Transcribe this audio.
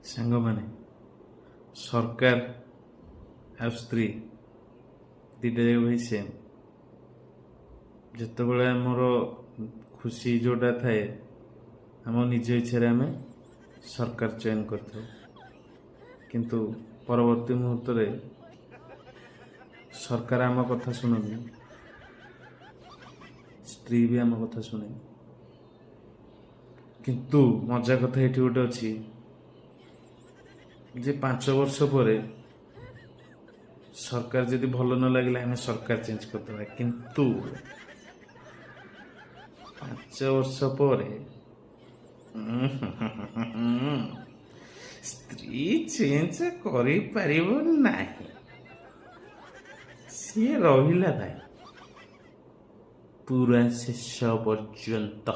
ସାଙ୍ଗମାନେ, ସରକାର ଆଉ ସ୍ତ୍ରୀ ଦୁଇଟା ଯାକ ଭାଇ ସେମ୍। ଯେତେବେଳେ ଆମର ଖୁସି ଯେଉଁଟା ଥାଏ, ଆମ ନିଜ ଇଚ୍ଛାରେ ଆମେ ସରକାର ଚୟନ କରିଥାଉ। କିନ୍ତୁ ପରବର୍ତ୍ତୀ ମୁହୂର୍ତ୍ତରେ ସରକାର ଆମ କଥା ଶୁଣନ୍ତି, ସ୍ତ୍ରୀ ବି ଆମ କଥା ଶୁଣେ। କିନ୍ତୁ ମଜା କଥା ଏଇଠି ଗୋଟେ ଅଛି ଯେ 5 ବର୍ଷ ପରେ ସରକାର ଯଦି ଭଲ ନ ଲାଗିଲା, ଆମେ ସରକାର ଚେଞ୍ଜ କରିଦେବା। କିନ୍ତୁ 5 ବର୍ଷ ପରେ ସ୍ତ୍ରୀ ଚେଞ୍ଜ କରିପାରିବ ନାହିଁ। ସିଏ ରହିଲା ଭାଇ ପୁରା ଶେଷ ପର୍ଯ୍ୟନ୍ତ।